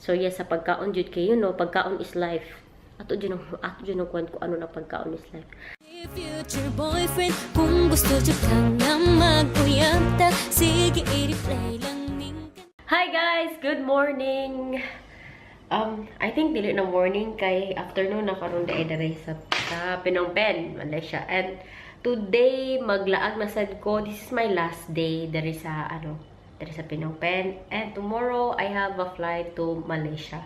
So yes, sa pagkaon jud kay pagkaon is life. Ato jud ang kuan ko ano na pagkaon is life. Future boyfriend, kung gusto jud ka nga mag-uyab ta, sige i-replay lang ning Hi guys, good morning. I think dili na morning kay afternoon na karon dai diri sa Phnom Penh, Malaysia. And today maglaag na sad ko. This is my last day diri sa diri sa Phnom Penh. And tomorrow I have a flight to Malaysia.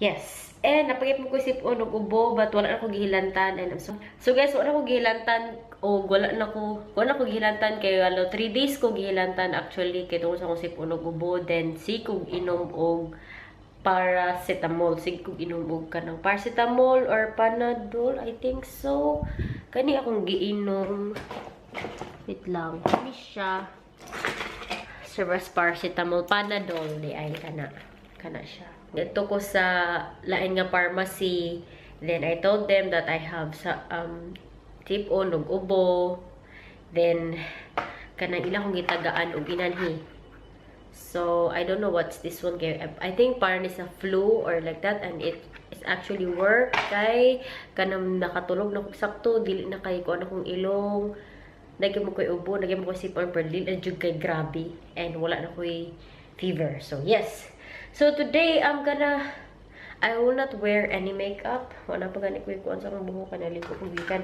Yes. And napagit mo ko sipon og ubo, but wala na ko gihilantan and I'm so guys, wala ko gihilantan og wala ko gihilantan kay ano 3 days ko gihilantan actually kay tungod sa akong sipon og ubo, then sige kog inom og paracetamol, sige kog inom og kanang paracetamol or Panadol, I think so. Kani akong giinom. Wait lang. Kani siya. Servas paracetamol, Panadol di ay kana. Kana siya. Dito ko sa lain nga pharmacy. Then I told them that I have sa sipon ug ubo. Then kanang ila kong gitagaan og inanhi. So I don't know what's this one kay I think parang ni sa flu or like that, and it is actually work kay kanang nakatulog na kog sakto, dili na kay ko ano kong ilong. Nagyan mo ko'y ubo, nagyan mo ko'y sipon, pero dili na jud kay grabe and wala na ko'y fever. So yes. So today I will not wear any makeup. Wala pa gani ko'y kuan sa akong buhok kanang ligo ko gikan.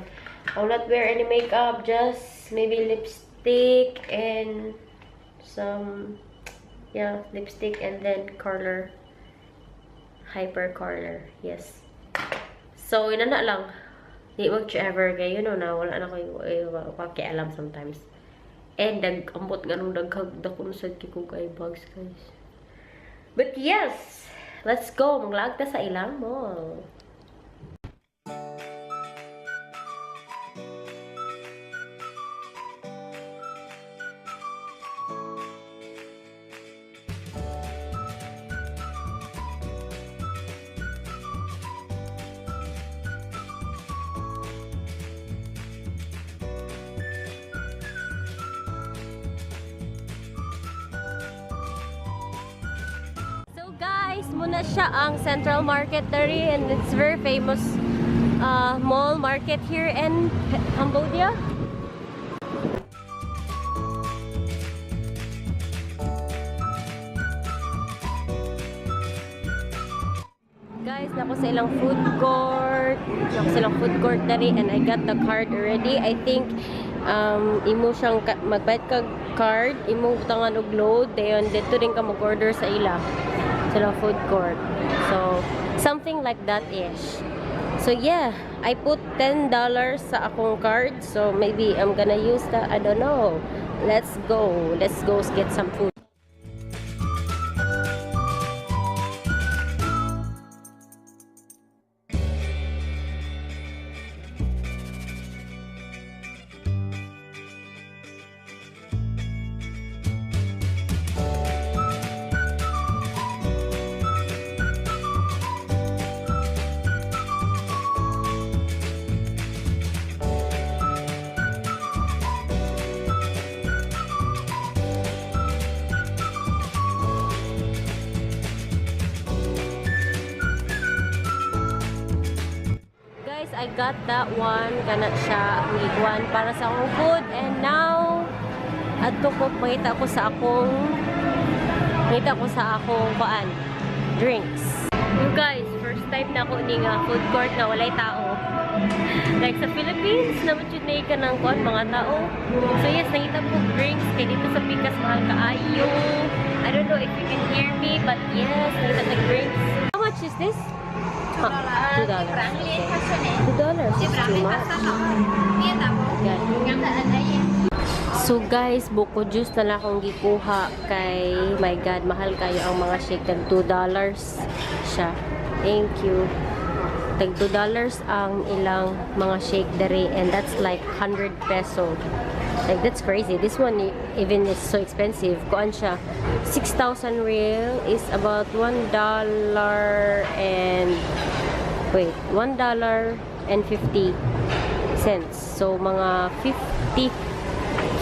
I will not wear any makeup, just maybe lipstick and some, yeah, lipstick and then curler. Hyper curler. Yes. So inana lang. Di whatsoever kay na wala na ko'y pakialam sometimes. And ambot nga nung daghag dako sad kay kog eye bags, guys. But yes, let's go. Maglaag ta sa ilang mall. So guys, muna siya ang Central Market diri, and it's very famous mall market here in Cambodia. Guys, nako sa ilang food court. Nako sa ilang food court diri, and I got the card already. I think imo siyang magbayad kag card, imo butangan og load, dayon dito din ka mag-order sa ila sa ilang food court. So, something like that ish. So yeah, I put $10 sa akong card. So maybe I'm gonna use that. I don't know. Let's go. Let's go get some food. Guys, I got that one. Kana siya akong gikuan para sa akong food. And now, adto ko, mangita ko sa akong kuan, drinks. You guys, first time na ako ni nga food court na walay tao. Like sa Philippines, naman jud na ka ng kuan mga tao. So yes, nangita ko drinks kay dito sa Pikas mahal kaayo. I don't know if you can hear me, but yes, nangita sa drinks. How much is this? $2. Okay. $2 is too much. So guys, buko juice na lang akong gikuha kay, my God, mahal kayo ang mga shake. Tag $2 siya. Thank you. Tag $2 ang ilang mga shake dere, and that's like 100 peso. Like that's crazy. This one even is so expensive. Kuan siya 6,000 riel is about $1 and wait, $1.50. So mga 50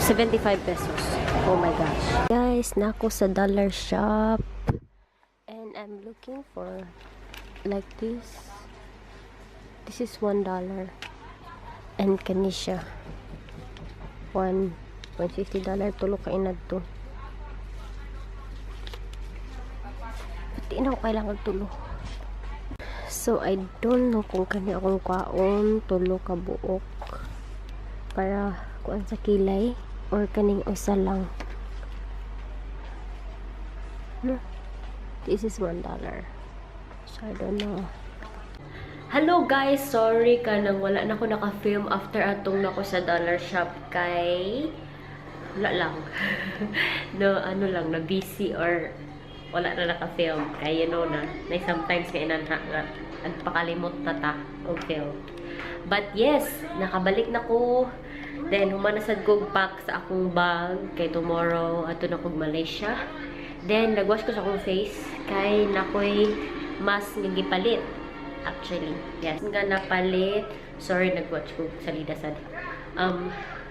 75 pesos. Oh my gosh. Guys, nako sa dollar shop. And And I'm looking for like this. This is $1. And kani siya. $1.50, tulo ka inad to. Pati na ako kailangan tulo. So, I don't know kung kani akong kwaon, tulo ka buok para kuan sa kilay or kaning usa lang. No. This is $1. So, I don't know. Hello guys! Sorry ka nang wala na ko naka-film after atong nako sa dollar shop kay wala lang. No, ano lang, na busy or wala na naka-film. Kay you know na sometimes kay inanha nga nagpakalimot na ta og film. But yes, nakabalik na ko. Then human na sad kog pack sa akong bag kay tomorrow adto na kog Malaysia. Then nagwash ko sa akong face kay nakoy mask nga gipalit. Actually, yes. Nga napalit. Sorry, nag-watch ko sa salida sad.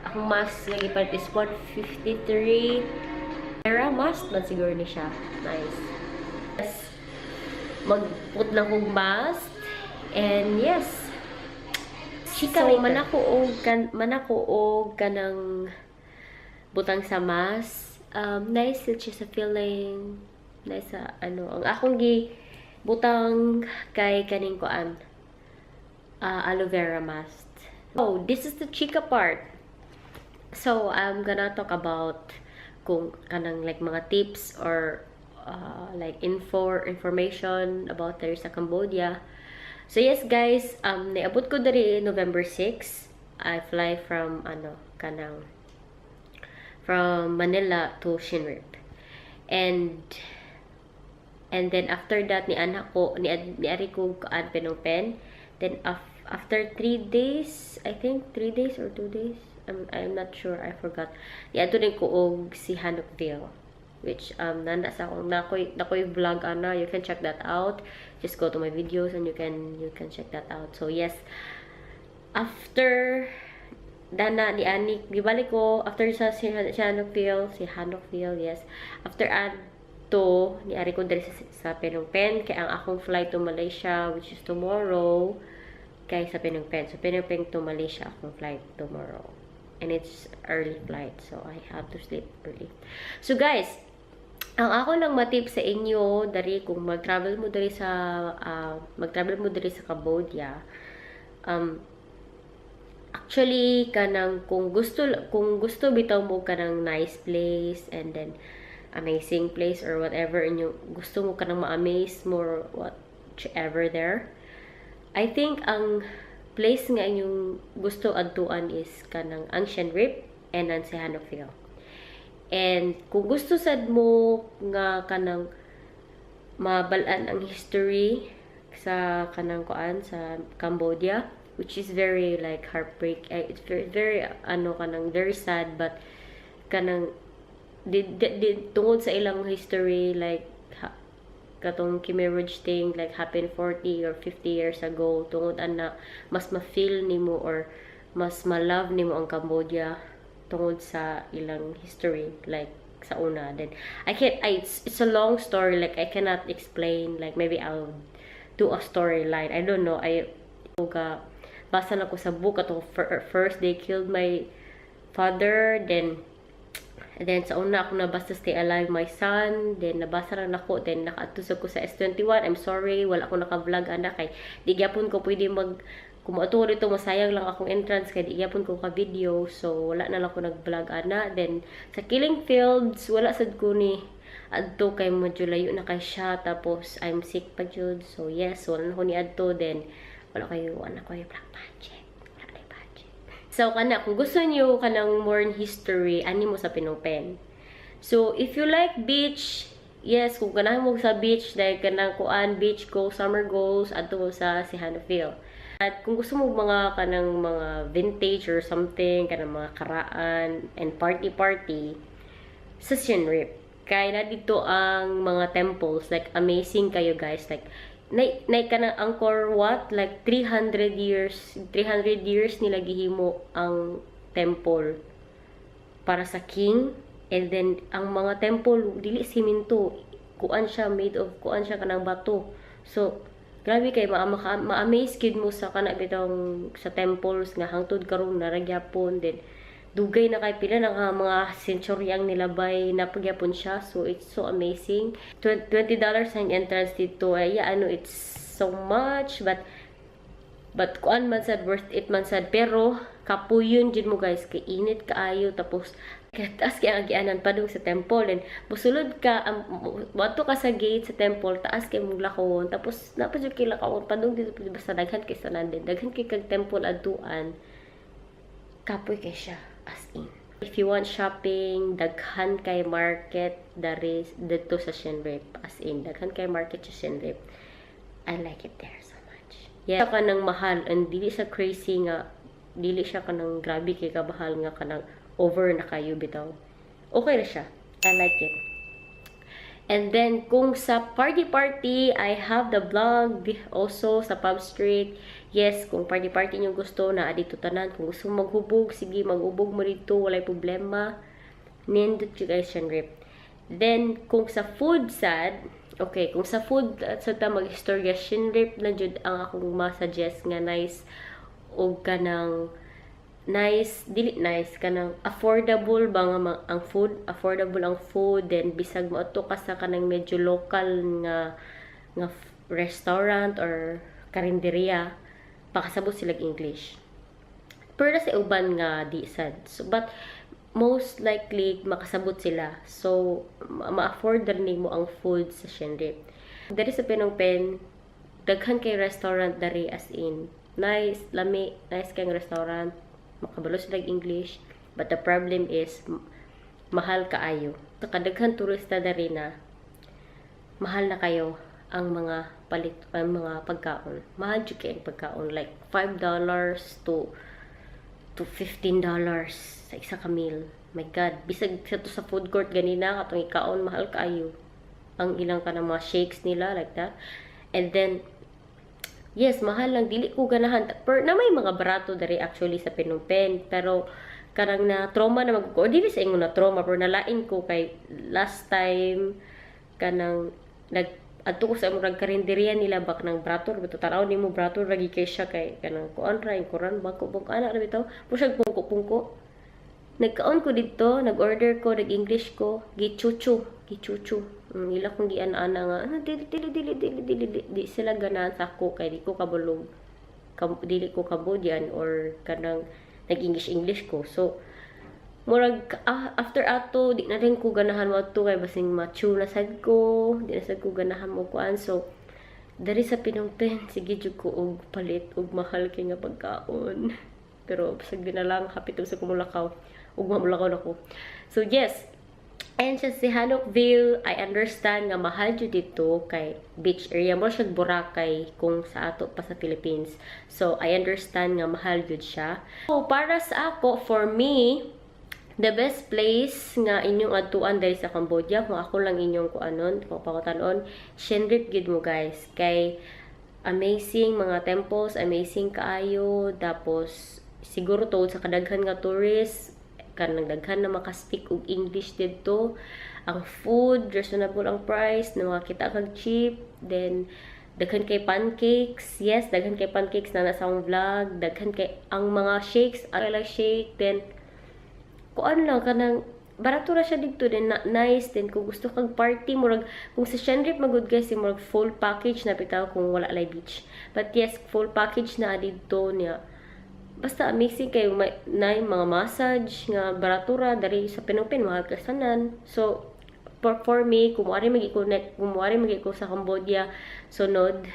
Akong mask nga gipalit is 153. Era mask man siguro ni siya. Nice. Yes. Mag-put na kong mask. And yes. Chika, so, man ako og kanang butang sa mask. Nice siya sa feeling. Nice sa ano. Ang akong gi butang kay kaning kuan, aloe vera mask. Oh, this is the chika part. So, I'm gonna talk about kung kanang like mga tips or like information about there sa Cambodia. So yes guys, niabot ko diri November 6. I fly from ano kanang from Manila to Siem Reap. And then after that ni anak ko ni ari ko kaan Phnom Penh. Then after 3 days, I think 3 days or 2 days, I'm not sure, I forgot. Niadto din ko og Sihanoukville, which nana sa akong nakoy vlog ana, you can check that out. Just go to my videos and you can check that out. So yes, after dana ni ani gibalik ko after sa Sihanoukville, yes, after adto ni ari ko diri sa Phnom Penh kay ang akong flight to Malaysia, which is tomorrow, kay sa Phnom Penh. So Phnom Penh to Malaysia akong flight tomorrow and it's early flight, so I have to sleep early. So guys, ang ako lang matip sa inyo dari kung mag-travel mo dari sa Cambodia, actually kanang kung gusto bitaw mo kanang nice place and then amazing place or whatever inyo gusto mo kanang ma-amaze more, whatever there, I think ang place nga inyong gusto adtuan is kanang ang Siem Reap and ang Sihanoukville. And kung gusto sad mo nga kanang mabalaan ang history sa kanang kuan sa Cambodia, which is very like heartbreak, eh, it's very very ano kanang very sad, but kanang di tungod sa ilang history, like katong Khmer Rouge thing like happened 40 or 50 years ago, tungod ana mas ma-feel nimo or mas ma-love nimo ang Cambodia tungod sa ilang history like sa una. Then I can't I it's a long story, like I cannot explain. Like maybe I'll do a storyline, I don't know. I ga basa na ko sa book ato, first they killed my father, then and then sa una ako nabasa, "Stay Alive My Son." Then nabasa lang nako, then nakaadto ko sa S21. I'm sorry, wala ko naka-vlog ana kay di gyapon ko pwede mag kung moadto dito, masayang lang akong entrance kay di gyapon ko ka video. So wala na lang ko nag-vlog ana. Then sa Killing Fields, wala sad ko ni adto kay medyo layo na kay siya, tapos I'm sick pa jud. So yes, wala na ko ni adto. Then wala kayo black budget. Wala na budget. So kana kung gusto niyo kanang more in history, ani mo sa Phnom Penh. So if you like beach, yes, kung ganahan mo sa beach, like kanang kuan beach goals, summer goals, adto mo sa Sihanoukville. At kung gusto mo mga kanang mga vintage or something, kanang mga karaan and party party, sa Siem Reap. Kay na dito ang mga temples, like amazing kayo guys, like na kanang Angkor Wat, like 300 years, 300 years nila gihimo ang temple para sa king. And then ang mga temple dili simento, Kuan siya, made of kuan siya, kanang bato. So grabe kay ma-amaze gid mo sa kana bitong sa temples nga hangtod karon naa ra gyapon. Then dugay na kay, pila na nga mga century ang nilabay na pagyapon siya. So it's so amazing. $20 ang entrance dito. Ay, ano, it's so much, but kuan man sad, worth it man sad, pero kapuyon jud mo, guys, kay init kaayo. Tapos taas kay ang agianan padung sa temple, and musulod ka, moadto ka sa gate sa temple, taas kay mong lakawon. Tapos naa pa jud kay lakawon padung dito. Basta daghan kay sanan din, daghan kay kag temple adtuan. Kapoy kay siya, as in. If you want shopping, daghan kay market dari didto sa Siem Reap. As in, daghan kay market sa Siem Reap. I like it there so much. Yeah, kanang mahal and dili sa crazy nga, dili siya kanang grabe kay kabahal nga kanang over na kayo bitaw. Okay na siya. I like it. And then, kung sa party-party, I have the vlog also sa Pub Street. Yes, kung party-party nyo gusto, na dito tanan. Kung gusto mo maghubog, sige, maghubog mo dito, walay problema. Nindot you guys Siem Reap. Then, kung sa food sad, okay, kung sa food at sa ta mag-istorya, Siem Reap na jud ang akong ma-suggest nga nice og kanang nice, dili nice, kanang affordable ba nga ang food, affordable ang food. Then bisag moadto ka sa kanang medyo local nga restaurant or karinderya, pakasabot sila English. Pero sa uban nga di sad. So, but most likely makasabot sila. So ma-afford rin nimo ang food sa Siem Reap. Diri sa Phnom Penh, daghan kay restaurant dari, as in nice, lami, nice kay restaurant, makabalo sila English, but the problem is mahal kaayo. Sa kadaghan turista dari na mahal na kayo ang mga palit, ang mga pagkaon. Mahal jud kay ang pagkaon, like $5 to $15 sa isa ka meal. My God, bisag sa to sa food court ganina katong ikaon, mahal kaayo. Ang ilang kanang mga shakes nila, like that. And then yes, mahal lang, dili ko ganahan. Pero na may mga barato diri actually sa Phnom Penh, pero kanang na trauma na mag ko, dili sa ingon na trauma, pero nalain ko kay last time kanang nag adto ko sa murag karinderya nila bak ng brator bitaw. Tanaw nimo, brator lagi kay siya, kay kanang kuan ra yung kuran bangko bangko ana ra bitaw po siya, pungko pungko. Nagkaon ko didto, nag-order ko, nag-English ko, gichuchu, gichuchu. Ila kong giana-ana nga, ano, dili, dili, dili, dili, dili, di, di sila ganahan sa ako, kay di ko kabulog. Dili ko Cambodian or kanang nag-English English ko. So, murag after ato, di na rin ko ganahan mo ato kay basing machu na sad ko, di na sad ko ganahan mo kuan. So, dari sa Phnom Penh, sige jud ko og palit og mahal kay nga pagkaon. Pero bisag di na lang, hapit sa kumulakaw. Ug mamulakaw na ko. So yes, and siya Sihanoukville, I understand nga mahal jud dito kay beach area mo siya, Boracay kung sa ato pa sa Philippines. So I understand nga mahal jud siya. So para sa ako, for me, the best place nga inyong adtuan diri sa Cambodia, kung ako lang inyong kuanon, kung pakutanon, Siem Reap gid mo, guys, kay amazing mga temples, amazing kaayo. Tapos siguro tungod sa kadaghan nga tourists, kanang daghan na maka-speak og English didto. Ang food, reasonable ang price, na makakita kag cheap. Then daghan kay pancakes. Yes, daghan kay pancakes na nasa akong vlog. Daghan kay ang mga shakes, I like shake. Then kuan lang, kanang barato ra siya didto din na, nice din kung gusto kag party. Murag kung sa Siem Reap magud, guys, murag full package na bitaw kung wala lay beach. But yes, full package na didto niya. Basta amazing kay may na mga massage nga barato ra. Dari sa Phnom Penh, mahal ka sanan. So for me, kung moari mag ko sa Cambodia sunod,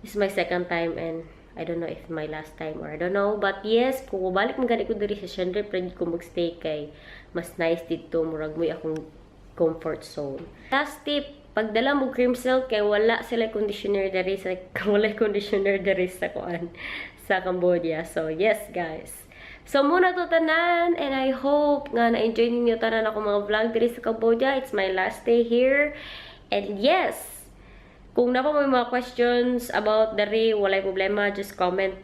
this is my second time and I don't know if my last time or I don't know. But yes, kung mobalik man gani ko diri sa Siem Reap, ready ko magstay kay mas nice dito. Murag mo'y akong comfort zone. Last tip, pagdala mo cream silk kay wala sila conditioner diri sa wala conditioner diri sa kuan, sa Cambodia. So yes, guys. So mao na to tanan, and I hope nga na-enjoy ninyo tanan ako mga vlog diri sa Cambodia. It's my last day here. And yes, kung naa pa mo mga questions about diri, walay problema, just comment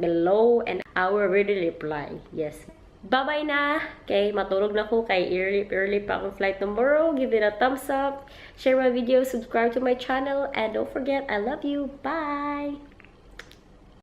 below and I will really reply. Yes. Bye-bye na! Kay matulog na ko kay early early pa akong flight tomorrow. Give it a thumbs up, share my video, subscribe to my channel, and don't forget, I love you. Bye!